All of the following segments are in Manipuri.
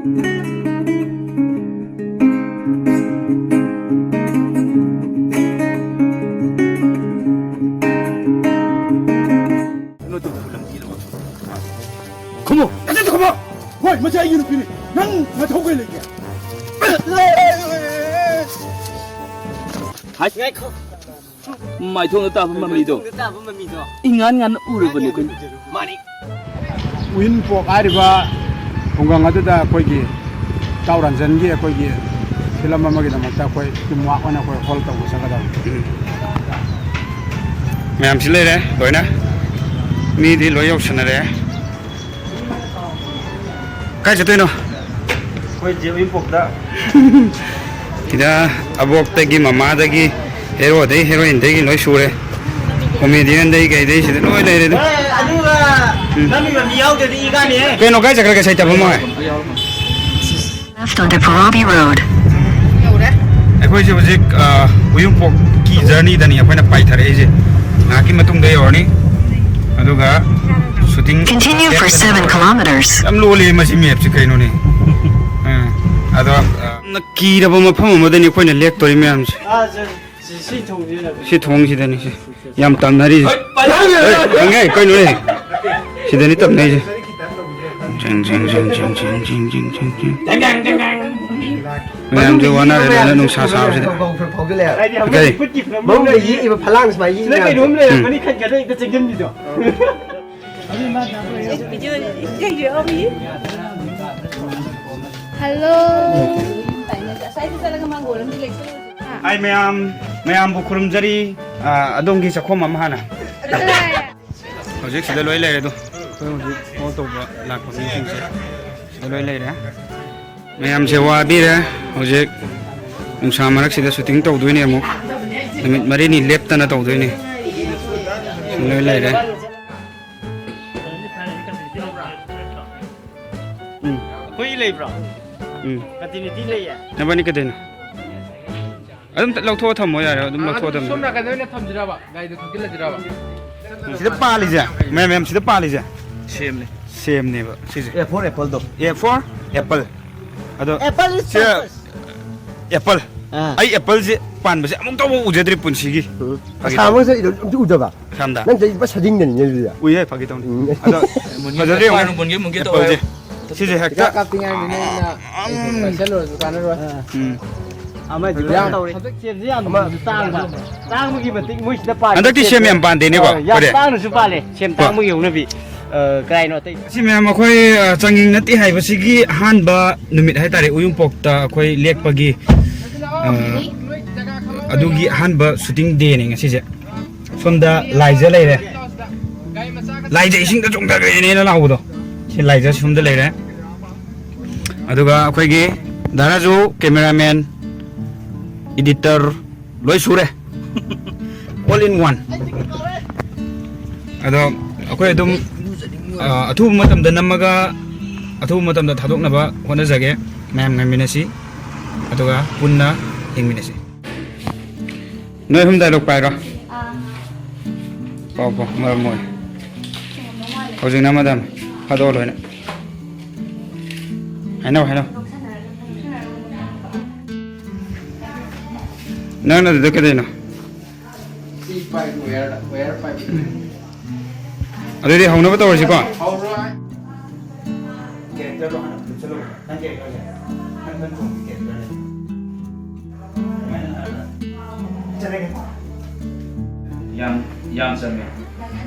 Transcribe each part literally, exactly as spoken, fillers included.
ꯈꯨꯝꯃꯣ! ꯅꯆꯤꯟꯗꯣ ꯈꯨꯝꯃꯣ! ꯍꯣꯏ, ꯃꯁꯤ ꯑꯩꯒꯤ ꯅꯨꯄꯤꯅꯤ꯫ ꯅꯪ ꯅꯊꯧ ꯀꯩ ꯂꯩꯒꯦ? ꯍꯥꯏ꯫ ꯉꯥꯏꯈꯣ꯫ ꯃꯥꯏꯊꯣꯡꯗ ꯇꯥꯕ ꯃꯃꯤꯗꯣ꯫ ꯃꯥꯏꯊꯣꯡꯗ ꯇꯥꯕ ꯃꯃꯤꯗꯣ꯫ ꯏꯉꯥꯟ ꯉꯥꯟꯅ ꯎꯔꯕꯅꯤ ꯑꯩꯈꯣꯏꯅ꯫ ꯃꯥꯅꯤ꯫ ꯎꯌꯤꯟꯄꯣꯛ ꯍꯥꯏꯔꯤꯕ ꯈꯨꯡꯒꯪ ꯑꯗꯨꯗ ꯑꯩꯈꯣꯏꯒꯤ ꯏꯇꯥꯎ ꯔꯟꯖꯟꯒꯤ ꯑꯩꯈꯣꯏꯒꯤ ꯐꯤꯂꯝ ꯑꯃꯒꯤꯗꯃꯛꯇ ꯑꯩꯈꯣꯏ ꯇꯤꯝ ꯋꯥꯛ ꯑꯣꯏꯅ ꯑꯩꯈꯣꯏ ꯍꯣꯜ ꯇꯧꯕ ꯆꯠꯀꯗꯕꯅꯤ꯫ ꯃꯌꯥꯝꯁꯤ ꯂꯩꯔꯦ ꯂꯣꯏꯅ꯫ ꯃꯤꯗꯤ ꯂꯣꯏ ꯌꯧꯁꯟꯅꯔꯦ꯫ ꯀꯥꯏ ꯆꯠꯇꯣꯏꯅꯣ? ꯑꯩꯈꯣꯏ ꯖꯦ ꯎꯌꯤꯟꯄꯣꯛꯇ꯫ ꯁꯤꯗ ꯑꯕꯣꯛꯇꯒꯤ, ꯃꯃꯥꯗꯒꯤ, ꯍꯦꯔꯣꯗꯩ, ꯍꯦꯔꯣꯏꯟꯗꯒꯤ ꯂꯣꯏ ꯁꯨꯔꯦ꯫ ꯀꯣꯃꯦꯗꯤꯌꯟꯗꯩ ꯀꯩꯗꯩ ꯁꯤꯗ ꯂꯣꯏ ꯂꯩꯔꯦ ꯑꯗꯨꯝ꯫ ꯑꯦ, ꯑꯗꯨꯒ ꯎꯝ꯫ ꯅꯝꯃꯤꯕ ꯃꯤ ꯌꯥꯎꯗ꯭ꯔꯗꯤ ꯏ ꯀꯥꯅꯤꯍꯦ꯫ ꯀꯩꯅꯣ, ꯀꯥꯏ ꯆꯠꯈ꯭ꯔꯒꯦ ꯁꯩꯇꯕ ꯃꯣꯏ? Left onto Farabi Road. ꯑꯩꯈꯣꯏꯁꯦ ꯍꯧꯖꯤꯛ, ꯑ, ꯎꯌꯨꯡꯄꯣꯛꯀꯤ ꯖꯔꯅꯤꯗꯅꯤ ꯑꯩꯈꯣꯏꯅ ꯄꯥꯏꯊꯔꯛꯏꯁꯦ꯫ ꯉꯥꯏꯍꯥꯛꯀꯤ ꯃꯇꯨꯡꯗ ꯌꯧꯔꯅꯤ꯫ ꯑꯗꯨꯒ shooting Continue for seven kilometers. ꯌꯥꯝ ꯂꯣꯜꯂꯤ ꯃꯁꯤ ꯃꯦꯞꯁꯤ ꯀꯩꯅꯣꯅꯦ꯫ ꯑ, ꯑꯗꯣ, ꯑ, ꯌꯥꯝꯅ ꯀꯤꯔꯕ ꯃꯐꯝ ꯑꯃꯗꯅꯤ ꯑꯩꯈꯣꯏꯅ ꯂꯦꯛꯇꯣꯔꯤ ꯃꯌꯥꯝꯁꯦ꯫ ꯁꯤ, ꯁꯤ ꯊꯣꯡꯁꯤꯗꯅꯤ ꯁꯤ꯫ ꯌꯥꯝ ꯇꯝꯅꯔꯤꯁꯦ꯫ ꯍꯣꯏ, ꯄꯥꯏꯔꯛꯑꯣ꯫ ꯍꯣꯏ, ꯈꯪꯉꯦ, ꯀꯩꯅꯣꯅꯦ? ꯁꯤꯗꯅꯤ ꯇꯝꯅꯩꯁꯦ꯫ ꯆꯤꯡ, ꯆꯤꯡ, ꯆꯤꯡ꯫ ꯃꯌꯥꯝꯁꯦ ꯋꯥꯅꯔꯦ ꯂꯣꯏꯅ ꯅꯨꯡꯁꯥ ꯁꯥꯕꯁꯤꯗ꯫ ꯍꯥꯏꯗꯤ ꯍꯧꯖꯤꯛ ꯀꯩ? ꯈꯨꯠꯀꯤ ꯐꯤꯂꯝ ꯃꯧꯅ ꯌꯦꯛꯏꯕ ꯐꯂꯥꯡ ꯁꯨꯃꯥꯏꯅ ꯌꯦꯛꯏ ꯁꯤꯗ ꯃꯌꯥꯝꯁꯦ꯫ ꯀꯩꯅꯣꯝ ꯂꯩꯔꯝꯒꯅꯤ ꯎꯝ꯫ ꯈꯟ ꯈꯟꯂꯒ ꯍꯦꯛꯇ ꯆꯦꯟꯁꯤꯟꯕꯤꯗꯣ꯫ ꯚꯤꯗꯤꯑꯣ ꯌꯦꯡꯕꯤꯔꯛꯑꯣ꯫ ꯍꯜꯂꯣ꯫ ꯑꯁ꯭ꯋꯥꯏꯗ ꯆꯠꯂꯒ ꯃꯥꯡꯒꯣꯜ ꯑꯃꯗꯤ ꯂꯩꯁꯜꯂꯨꯁꯦ꯫ ꯍꯥꯏ ꯃꯌꯥꯝ, ꯃꯌꯥꯝꯕꯨ ꯈꯨꯔꯨꯝꯖꯔꯤ꯫ ꯑ, ꯑꯗꯣꯝꯒꯤ ꯆꯥꯛꯈꯣꯝ ꯑꯃ ꯍꯥꯟꯅ꯫ ꯍꯧꯖꯤꯛ ꯁꯤꯗ ꯂꯣꯏ ꯂꯩꯔꯦ ꯑꯗꯣ꯫ ꯑꯩꯈꯣꯏ ꯍꯧꯖꯤꯛ ꯍꯣꯜ ꯇꯧꯕ ꯂꯥꯛꯄ ꯃꯤꯁꯤꯡꯁꯦ ꯁꯤꯗ ꯂꯣꯏ ꯂꯩꯔꯦ꯫ ꯃꯌꯥꯝꯁꯦ ꯋꯥꯕꯤꯔꯦ꯫ ꯍꯧꯖꯤꯛ ꯅꯨꯡꯁꯥ ꯃꯔꯛꯁꯤꯗ ꯁꯨꯇꯤꯡ ꯇꯧꯗꯣꯏꯅꯦ ꯑꯃꯨꯛ꯫ ꯅꯨꯃꯤꯠ ꯃꯔꯤꯅꯤ ꯂꯦꯞꯇꯅ ꯇꯧꯗꯣꯏꯅꯦ꯫ ꯁꯤꯗ ꯂꯣꯏ ꯂꯩꯔꯦ꯫ ꯎꯝ꯫ ꯑꯩꯈꯣꯏꯒꯤ ꯂꯩꯕ꯭ꯔꯣ? ꯎꯝ꯫ ꯀꯟꯇꯤꯅ꯭ꯌꯨꯇꯤ ꯂꯩꯌꯦ꯫ ꯅꯕꯥꯅꯤ ꯀꯩꯗꯧꯅꯣ? ꯑꯗꯨꯝ ꯂꯧꯊꯣꯛꯑ ꯊꯝꯃꯣ ꯌꯥꯔꯦ, ꯑꯗꯨꯝ ꯂꯧꯊꯣꯛꯑ ꯊꯝꯃꯣ꯫ ꯁꯣꯝ ꯅꯥꯀꯟꯗ ꯑꯣꯏꯅ ꯊꯝꯁꯤꯔꯕ? ꯒꯥꯔꯤꯗ ꯊꯧꯖꯤꯜꯂꯁꯤꯔꯕ? ꯁꯤꯗ ꯄꯥꯜꯂꯤꯁꯦ, ꯃꯌꯥꯝ, ꯃꯌꯥꯝ ꯁꯤꯗ ꯄꯥꯜꯂꯤꯁꯦ꯫ ꯁꯦꯝꯅꯤ꯫ ꯁꯦꯝꯅꯦꯕ ꯁꯤꯁꯦ꯫ A for apple ꯗꯣ꯫ A for apple꯫ ꯑꯗꯣ Apple is say purpose. Apple꯫ ꯑꯥ꯫ ꯑꯩ appleꯁꯦ ꯄꯥꯟꯕꯁꯦ ꯑꯃꯨꯛꯇꯐꯥꯎ ꯎꯖꯗ꯭ꯔꯤ ꯄꯨꯟꯁꯤꯒꯤ꯫ ꯎꯝ꯫ ꯐꯥꯒꯤ ꯑꯁꯥꯡꯕꯁꯦ ꯑꯝꯇ ꯎꯗꯕ? ꯑꯁꯥꯝꯗ꯫ ꯅꯪ ꯆꯍꯤ ꯂꯨꯄꯥ ꯁꯗꯤꯡꯗꯅꯤꯅꯦ ꯑꯗꯨꯗꯤ꯫ ꯎꯏꯍꯦ, ꯐꯥꯒꯤ ꯇꯧꯅꯤ꯫ ꯎꯝ꯫ ꯑꯗꯣ ꯐꯖꯗ꯭ꯔ ꯌꯦꯡꯉꯨꯅꯦ꯫ ꯃꯨꯟꯒꯦ, ꯃꯨꯟꯒꯦ ꯇꯧꯋꯦ꯫ Appleꯁꯦ꯫ ꯁꯤꯁꯦ ꯍꯦꯛꯇ ꯍꯤꯗꯥꯛ ꯀꯥꯞꯇ꯭ꯔꯤꯉꯥꯏ ꯃꯤꯅ ꯑꯩꯅ ꯄꯥꯏꯁꯜꯂꯨꯔꯁꯨ ꯀꯥꯟꯅꯔꯣꯏ꯫ ꯎꯝ꯫ ꯑꯃꯗꯤ ꯌꯥꯝ ꯇꯧꯔꯦ꯫ ꯍꯟꯗꯛ ꯁꯦꯝꯁꯦ ꯌꯥꯝ ꯇꯥꯡꯕ꯫ ꯇꯥꯡꯕꯒꯤ ꯃꯇꯤꯛ ꯃꯣꯏꯁꯤꯗ ꯄꯥꯜꯂꯤ꯫ ꯍꯟꯗꯛꯇꯤ ꯁꯦꯝ ꯌꯥꯝ ꯄꯥꯟꯗꯦꯅꯦꯀꯣ, ꯑ, ꯌꯥꯝ ꯑꯩꯈꯣꯏꯗꯤ꯫ ꯇꯥꯡꯅꯁꯨ ꯄꯥꯜꯂꯦ꯫ ꯁꯦꯝ ꯀꯣ꯫ ꯇꯥꯡꯕꯒꯤ ꯍꯧꯅꯕꯤ꯫ ꯑ, ꯀꯔꯥꯏꯅꯣ ꯑꯇꯩ? ꯁꯤ ꯃꯌꯥꯝ ꯑꯩꯈꯣꯏ, ꯑ, ꯆꯥꯡꯌꯦꯡ ꯅꯠꯇꯦ ꯍꯥꯏꯕꯁꯤꯒꯤ ꯑꯍꯥꯟꯕ ꯅꯨꯃꯤꯠ ꯍꯥꯏꯇꯥꯔꯦ, ꯎꯌꯨꯝꯄꯣꯛꯇ ꯑꯩꯈꯣꯏ ꯂꯦꯛꯄꯒꯤ, ꯑ, ꯑꯗꯨꯒꯤ ꯑꯍꯥꯟꯕ shooting dayꯅꯦ ꯉꯁꯤꯁꯦ꯫ ꯁꯣꯝꯗ ꯂꯥꯏꯖ ꯂꯩꯔꯦ꯫ ꯂꯥꯏꯖ ꯏꯁꯤꯡꯗ ꯆꯣꯡꯊꯈ꯭ꯔꯦꯅꯦꯅ ꯂꯥꯎꯕꯗꯣ꯫ ꯁꯤ ꯂꯥꯏꯖ ꯁꯣꯝꯗ ꯂꯩꯔꯦ꯫ ꯑꯗꯨꯒ ꯑꯩꯈꯣꯏꯒꯤ ꯗꯥ ꯔꯥꯖꯨ, cameraman, editor, ꯂꯣꯏ ꯁꯨꯔꯦ꯫ All in one꯫ ꯑꯗꯣ ꯑꯩꯈꯣꯏ ꯑꯗꯨꯝ, ꯑ, ꯑꯊꯨꯕ ꯃꯇꯝꯗ ꯅꯝꯃꯒ ꯑꯊꯨꯕ ꯃꯇꯝꯗ ꯊꯥꯗꯣꯛꯅꯕ ꯍꯣꯠꯅꯖꯒꯦ꯫ ꯃꯌꯥꯝ ꯉꯥꯏꯃꯤꯟꯅꯁꯤ, ꯑꯗꯨꯒ ꯄꯨꯟꯅ ꯌꯦꯡꯃꯤꯟꯅꯁꯤ꯫ ꯅꯣꯏ ꯑꯍꯨꯝ dialogue ꯄꯥꯏꯔꯣ꯫ ꯑꯥ꯫ ꯄꯥꯎ, ꯄꯥꯎ, ꯃꯔꯝ ꯃꯣꯛꯏ꯫ ꯍꯧꯖꯤꯛꯅ ꯑꯃꯗ ꯐꯥꯗꯣꯛꯑꯣ ꯂꯣꯏꯅ꯫ ꯍꯥꯏꯅꯧ, ꯍꯥꯏꯅꯧ꯫ ꯅꯪꯅ ꯑꯗꯨꯗ ꯀꯩꯗꯧꯅꯣ? ꯁꯤ ꯄꯥꯏ, wire, wire ꯄꯥꯏ꯫ ꯑꯗꯨꯗꯤ ꯍꯧꯅꯕ ꯇꯧꯔꯁꯤꯀꯣ꯫ ꯍꯧꯔꯣꯏ꯫ Characterꯗꯣ ꯍꯥꯟꯅ ꯄꯨꯊꯣꯛꯆꯜꯂꯣ꯫ ꯅꯪ characterꯁꯦ꯫ ꯅꯪ, ꯅꯪ ꯈꯣꯡꯒꯤ characterꯁꯦ꯫ ꯑꯗꯨꯃꯥꯏꯅ ꯍꯥꯏꯔꯒ ꯆꯠꯂꯒꯦ꯫ ꯌꯥꯝ, ꯌꯥꯝ ꯆꯝꯃꯦ꯫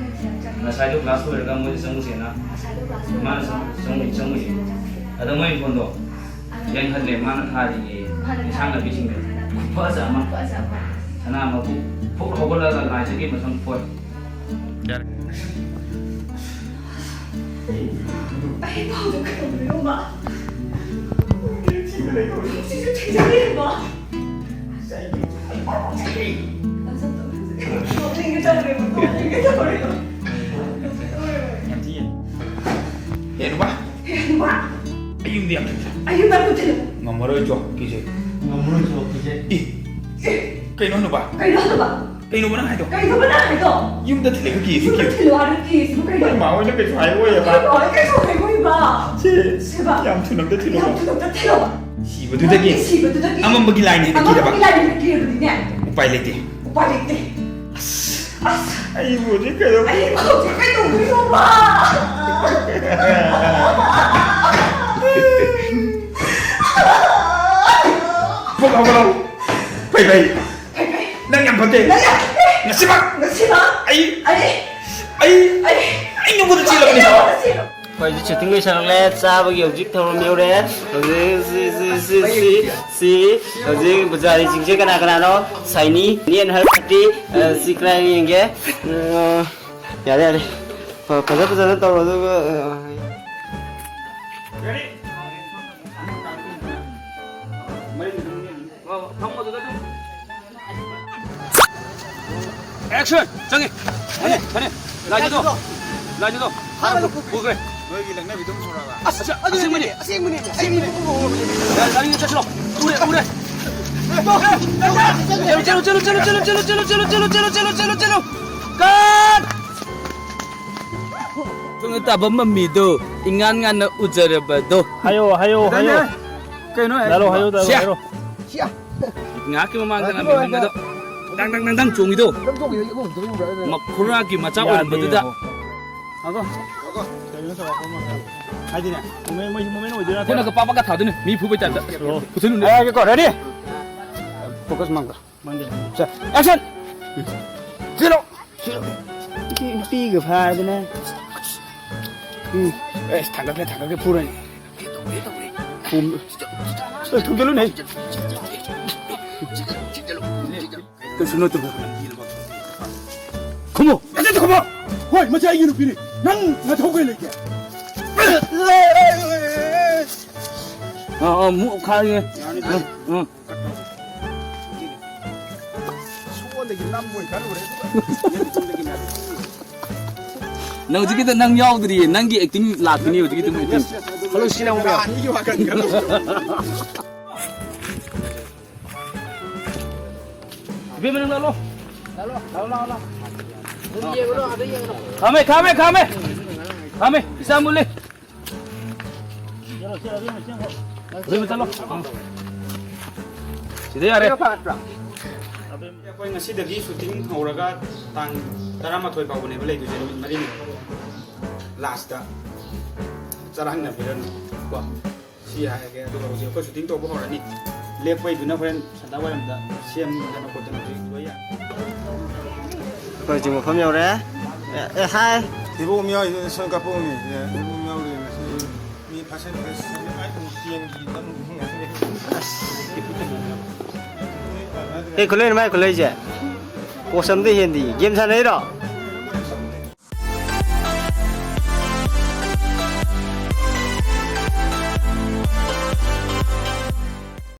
ꯉꯁꯥꯏꯗꯣ class ꯂꯣꯏꯔꯒ ꯃꯣꯏꯗ ꯆꯪꯉꯨꯁꯦꯅ꯫ ꯃꯥꯅ ꯆꯪ-, ꯆꯪꯉꯨ-, ꯆꯪꯉꯨꯁꯦ꯫ ꯑꯗ ꯃꯣꯏ ꯏꯪꯈꯣꯜꯗꯣ ꯌꯥꯡꯍꯜꯂꯦ, ꯃꯥꯅ ꯊꯥꯔꯤꯌꯦ꯫ ꯏꯟꯁꯥꯡ ꯅꯥꯄꯤꯁꯤꯡꯗꯣ ꯈꯨꯐꯖ ꯑꯃ꯫ ꯁꯅꯥ ꯃꯀꯨ ꯐꯨꯛ ꯍꯧꯒꯠꯂꯒ ꯂꯥꯏꯖꯒꯤ ꯃꯁꯝ ꯐꯣꯏ꯫ ꯌꯥꯔꯦ꯫ ꯑꯩ ꯄꯥꯎꯗ ꯀꯩꯗꯧꯗꯣꯏꯅꯣꯕ? ꯁꯤꯁꯨ ꯊꯦꯡꯖꯤꯜꯂꯛꯑꯦꯕ꯫ ꯅꯣꯛꯅꯤꯡꯒꯦ ꯇꯧꯔꯦꯕ, ꯅꯣꯛꯅꯤꯡꯒꯦ ꯇꯧꯔꯦꯕ꯫ ꯌꯥꯝ ꯊꯤ ꯌꯦꯡꯉꯨ꯫ ꯍꯦ ꯅꯨꯄꯥ꯫ ꯍꯦ ꯅꯨꯄꯥ꯫ ꯑꯩ ꯌꯨꯝꯗ ꯌꯥꯝ ꯊꯨꯅ꯫ ꯑꯩ ꯌꯨꯝꯗ ꯌꯥꯝ ꯊꯨꯅ꯫ ꯉꯝꯃꯔꯣꯏ ꯆꯣ, ꯀꯤꯖꯩ꯫ ꯉꯝꯃꯔꯣꯏ ꯆꯣ, ꯀꯤꯖꯩ꯫ ꯏ꯫ ꯑꯦ꯫ ꯀꯩꯅꯣ ꯅꯨꯄꯥ? ꯀꯩꯅꯣ ꯅꯨꯄꯥ? ꯀꯩꯅꯣꯕ ꯅꯪ ꯍꯥꯏꯗꯣ? ꯀꯩꯅꯣꯕ ꯅꯪ ꯍꯥꯏꯗꯣ? ꯌꯨꯝꯗ ꯊꯤꯜꯂꯒ ꯀꯤꯁꯤ ꯌꯨꯝꯗ ꯀꯤ꯫ ꯊꯤꯜꯂꯣ ꯍꯥꯏꯔꯒ ꯀꯤꯁꯤꯕꯨ ꯀꯩꯅꯣ? ꯑꯩꯈꯣꯏ ꯃꯥ ꯍꯣꯏꯅ ꯀꯩꯁꯨ ꯍꯥꯏꯔꯛꯑꯣꯏꯕ꯫ ꯑꯩꯈꯣꯏ ꯃꯥ ꯍꯣꯏ ꯀꯩꯁꯨ ꯍꯥꯏꯔꯛꯑꯣꯏꯕ꯫ ꯁꯤ ꯁꯦꯕꯥ꯫ ꯌꯥꯝ ꯊꯨꯅ ꯑꯝꯇ ꯊꯤꯜꯂꯣ꯫ ꯌꯥꯝ ꯊꯨꯅ ꯑꯝꯇ ꯊꯤꯜꯂꯣ꯫ ꯁꯤꯕꯗꯨꯗꯒꯤ ꯅꯪꯒꯤ ꯁꯤꯕꯗꯨꯗꯒꯤ ꯑꯃꯝꯕꯒꯤ ꯂꯥꯏꯅ ꯍꯦꯟꯅ ꯀꯤꯔꯕ꯫ ꯑꯃꯝꯕꯒꯤ ꯂꯥꯏꯅ ꯍꯦꯟꯅ ꯀꯤꯔꯕꯅꯤꯅꯦ꯫ ꯎꯄꯥꯏ ꯂꯩꯇꯦ꯫ ꯎꯄꯥꯏ ꯂꯩꯇꯦ꯫ ꯑꯁ꯫ ꯑꯩꯕꯨ ꯍꯧꯖꯤꯛ ꯀꯩꯗꯧ-, ꯑꯩꯕꯨ ꯍꯧꯖꯤꯛ ꯀꯩꯗꯧꯗꯣꯏꯅꯣꯕ? ꯄꯨꯛ ꯍꯧꯒꯠꯂꯣ꯫ ꯐꯩ ꯐꯩ꯫ ꯐꯩ ꯐꯩ꯫ ꯅꯪ ꯌꯥꯝ ꯐꯠꯇꯦ꯫ ꯅꯪ ꯌꯥꯝ ꯐꯠꯇꯦ꯫ ꯉꯁꯤꯃꯛ꯫ ꯉꯁꯤꯃꯛ꯫ ꯑꯩ꯫ ꯑꯩ꯫ ꯑꯩ꯫ ꯑꯩ ꯅꯉꯣꯟꯗ ꯆꯦꯜꯂꯕꯅꯤ꯫ ꯑꯩ ꯅꯉꯣꯟꯗ ꯆꯦꯜꯂꯕꯅꯤ꯫ ꯑꯩꯈꯣꯏ ꯍꯧꯖꯤꯛ shooting ꯂꯣꯏꯁꯜꯂꯛꯂꯦ꯫ ꯆꯥꯕꯒꯤ ꯍꯧꯖꯤꯛ ꯊꯧꯔꯝ ꯌꯧꯔꯦ꯫ ꯍꯧꯖꯤꯛ ꯁꯤ, ꯁꯤ, ꯁꯤ, ꯁꯤ, ꯁꯤ꯫ ꯍꯧꯖꯤꯛ ꯄꯨꯖꯥꯔꯤꯁꯤꯡꯁꯦ ꯀꯅꯥ ꯀꯅꯥꯅꯣ? ꯁꯥꯏꯅꯤ, me and her party꯫ ꯑ, ꯁꯤ ꯀꯅꯥ ꯌꯦꯡꯒꯦ? ꯑ, ꯌꯥꯔꯦ, ꯌꯥꯔꯦ꯫ ꯐ-, ꯐꯖ ꯐꯖꯅ ꯇꯧꯔꯣ, ꯑꯗꯨꯒ, ꯑ, Action! ꯆꯪꯉꯦ꯫ ꯐꯅꯤ, ꯐꯅꯤ꯫ ꯂꯥꯏꯗꯨꯗꯣ꯫ ꯂꯥꯏꯗꯨꯗꯣ꯫ ꯍꯥꯟꯅ ꯂꯧꯊꯣꯛꯈ꯭ꯔꯦ꯫ ꯄꯨꯈ꯭ꯔꯦ꯫ ꯅꯣꯏꯒꯤ ꯂꯛꯅꯕꯤꯗꯣ ꯑꯃꯨꯛ ꯍꯧꯔꯛꯑꯕ? ꯑꯁ, ꯑꯁꯦꯡꯕꯅꯦ꯫ ꯑꯁꯦꯡꯕꯅꯦ꯫ ꯑꯁꯦꯡꯕꯅꯦ꯫ ꯂꯥꯏꯗꯨꯗꯣ ꯆꯠꯁꯤꯜꯂꯣ꯫ ꯎꯔꯦ, ꯎꯔꯦ꯫ ꯆꯠꯂꯣ, ꯆꯠꯂꯣ, ꯆꯠꯂꯣ꯫ Cut! ꯇꯨꯡꯗ ꯇꯥꯕ ꯃꯃꯤꯗꯣ, ꯏꯉꯥꯟ ꯉꯥꯟꯅ ꯎꯖꯔꯕꯗꯣ꯫ ꯍꯥꯏꯌꯣ, ꯍꯥꯏꯌꯣ, ꯍꯥꯏꯌꯣ꯫ ꯀꯩꯅꯣ ꯍꯥꯏꯁꯤꯕꯣ? ꯗꯥꯏꯂꯣꯛ ꯍꯥꯏꯌꯣ, ꯗꯥꯏꯂꯣꯛ ꯁꯤꯌꯥ꯫ ꯍꯥꯏꯔꯣ꯫ ꯁꯤꯌꯥ꯫ ꯉꯥꯏꯍꯥꯛꯀꯤ ꯃꯃꯥꯡꯗ ꯅꯪ ꯃꯤꯡꯒꯗꯣ ꯗꯥꯡ ꯗꯥꯡ ꯗꯥꯡ ꯗꯥꯡ ꯆꯣꯡꯉꯤꯗꯣ꯫ ꯅꯪ ꯆꯣꯡꯉꯤꯗꯣ ꯌꯦꯡꯉꯣ, ꯑꯝꯇ ꯌꯦꯡꯉꯨ꯫ ꯃꯈꯨꯔꯥꯒꯤ ꯃꯆꯥ ꯌꯥꯗꯦ, ꯑꯣꯏꯔꯝꯕꯗꯨꯗ꯫ ꯌꯦꯡꯉꯣ꯫ ꯉꯥꯏꯈꯣ꯫ ꯀꯩꯅꯣ ꯇꯧꯔꯛꯄ ꯑꯃ꯫ ꯍꯥꯏꯗꯤꯅꯦ, ꯃꯣꯃꯦꯟ, ꯃꯣꯏꯁꯨ ꯃꯣꯃꯦꯟ ꯑꯣꯏꯗꯣꯏ ꯅꯠꯇ꯭ꯔꯣ? ꯈꯨꯠꯅꯒ ꯄꯥꯛ ꯄꯥꯛꯀ ꯊꯥꯗꯣꯏꯅꯦ, ꯃꯤ ꯐꯨꯕꯩ ꯇꯥꯏꯞꯇ꯫ ꯑꯣ꯫ ꯐꯨꯁꯤꯜꯂꯨꯅꯦ꯫ ꯑꯩ ꯍꯥꯏꯒꯦꯀꯣ, ready? Focus ꯃꯥꯡꯗ꯫ ꯃꯥꯡꯗꯦ꯫ ꯁꯦ, action! ꯆꯦꯜꯂꯣ! ꯅꯨꯄꯤ, ꯅꯨꯄꯤꯒ ꯐꯥꯗꯅ꯫ ꯎꯝ꯫ ꯑꯦꯁ, ꯊꯥꯡꯒꯠꯈ꯭ꯔꯦ, ꯊꯥꯡꯒꯠꯈ꯭ꯔꯦ, ꯐꯨꯔꯅꯤ꯫ ꯐꯨꯝ-, ꯑꯦ, ꯊꯨꯝꯖꯤꯜꯂꯨꯅꯦ꯫ ꯀꯩꯁꯨ ꯅꯠꯇꯕ꯫ ꯈꯨꯝꯃꯣ꯫ ꯑꯗꯨꯗ ꯈꯨꯝꯃꯣ꯫ ꯍꯣꯏ, ꯃꯁꯤ ꯑꯩꯒꯤ ꯅꯨꯄꯤꯅꯤ꯫ ꯅꯪ ꯅꯊꯧ ꯀꯩ ꯂꯩꯒꯦ? ꯑꯥ, ꯑꯥ, ꯃꯨꯛ ꯈꯥꯏꯒꯦ꯫ ꯑꯥ, ꯑꯥ꯫ ꯁꯣꯟꯗꯒꯤ ꯅꯝꯃꯣꯏ ꯈꯜꯂꯨꯔꯦ, ꯑꯗꯨꯒ ꯅꯪ ꯍꯧꯖꯤꯛꯀꯤꯗꯣ ꯅꯪ ꯌꯥꯎꯗ꯭ꯔꯤꯌꯦ, ꯅꯪꯒꯤ acting ꯂꯥꯛꯀꯅꯤ ꯍꯧꯖꯤꯛꯀꯤꯗꯨ acting꯫ ꯌꯦꯁ, ꯌꯦꯁ, ꯑꯗꯨ ꯍꯜꯂꯣ, ꯁꯤ ꯂꯥꯎꯕ꯫ ꯑꯅꯤꯒꯤ ꯋꯥꯈꯜ ꯈꯜꯂꯨꯔꯦ꯫ ꯏꯕꯦꯝꯃ, ꯅꯪ ꯂꯥꯛꯂꯣ꯫ ꯂꯥꯛꯑꯣ, ꯂꯥꯛꯑꯣ, ꯂꯥꯛꯑꯣ, ꯂꯥꯛꯑꯣ꯫ ꯑꯗꯨꯝ ꯌꯦꯡꯉꯨꯔꯣ, ꯑꯗ ꯌꯦꯡꯉꯨꯔꯣ꯫ ꯈꯥꯝꯃꯦ, ꯈꯥꯝꯃꯦ, ꯈꯥꯝꯃꯦ꯫ ꯈꯥꯝꯃꯦ, ꯏꯆꯥ ꯃꯨꯜꯂꯤ꯫ ꯑꯗꯨꯝ ꯆꯠꯂꯣ꯫ ꯁꯤꯗ ꯌꯥꯔꯦ꯫ ꯑꯩꯈꯣꯏ ꯉꯁꯤꯗꯒꯤ ꯁꯨꯇꯤꯡ ꯍꯧꯔꯒ ꯇꯥꯡ ꯇꯔꯥꯃꯥꯊꯣꯏ ꯐꯥꯎꯕꯅꯦꯕ ꯂꯩꯗꯣꯏꯁꯦ, ꯅꯨꯃꯤꯠ ꯃꯔꯤꯅꯤ꯫ ꯂꯥꯁꯇ ꯆꯔꯥꯡꯅꯕꯤꯔꯅꯨ ꯀꯣ꯫ ꯁꯤ ꯍꯥꯏꯔꯒꯦ, ꯑꯗꯨꯒ ꯍꯧꯖꯤꯛ ꯑꯩꯈꯣꯏ ꯁꯨꯇꯤꯡ ꯇꯧꯕ ꯍꯧꯔꯅꯤ꯫ ꯂꯦꯞꯄꯩꯗꯨꯅ ꯍꯣꯔꯦꯟ ꯁꯟꯗꯥ ꯋꯥꯏꯔꯝꯗ ꯁꯦꯝꯗꯅ ꯈꯣꯠꯇꯅ ꯍꯧꯖꯤꯛ ꯂꯣꯏ ꯌꯥꯔꯦ꯫ ꯑꯩꯈꯣꯏ ꯍꯧꯖꯤꯛ ꯃꯐꯝ ꯌꯧꯔꯦ꯫ ꯑꯦ, ꯑꯦ, ꯍꯥꯏ꯫ ꯊꯤꯕꯣꯡ ꯌꯥꯎꯔꯤ, ꯁꯝ ꯀꯛꯄ ꯎꯃꯤ꯫ ꯑꯦ, ꯊꯤꯕꯣꯡ ꯌꯥꯎꯔꯤ, ꯃꯁꯤ ꯃꯤ ꯐꯦꯁꯟ ꯐꯦꯁꯟ ꯑꯥꯏꯇꯦꯝ ꯇꯦꯟꯒꯤ ꯑꯗꯨꯝ ꯀꯩ ꯈꯨꯠꯂꯩꯅꯣ ꯃꯥꯏ ꯈꯨꯠꯂꯩꯁꯦ? ꯀꯣꯁ ꯑꯝꯗ ꯍꯦꯟꯗꯤ꯫ ꯒꯦꯝ ꯁꯥꯟꯅꯩꯔꯣ?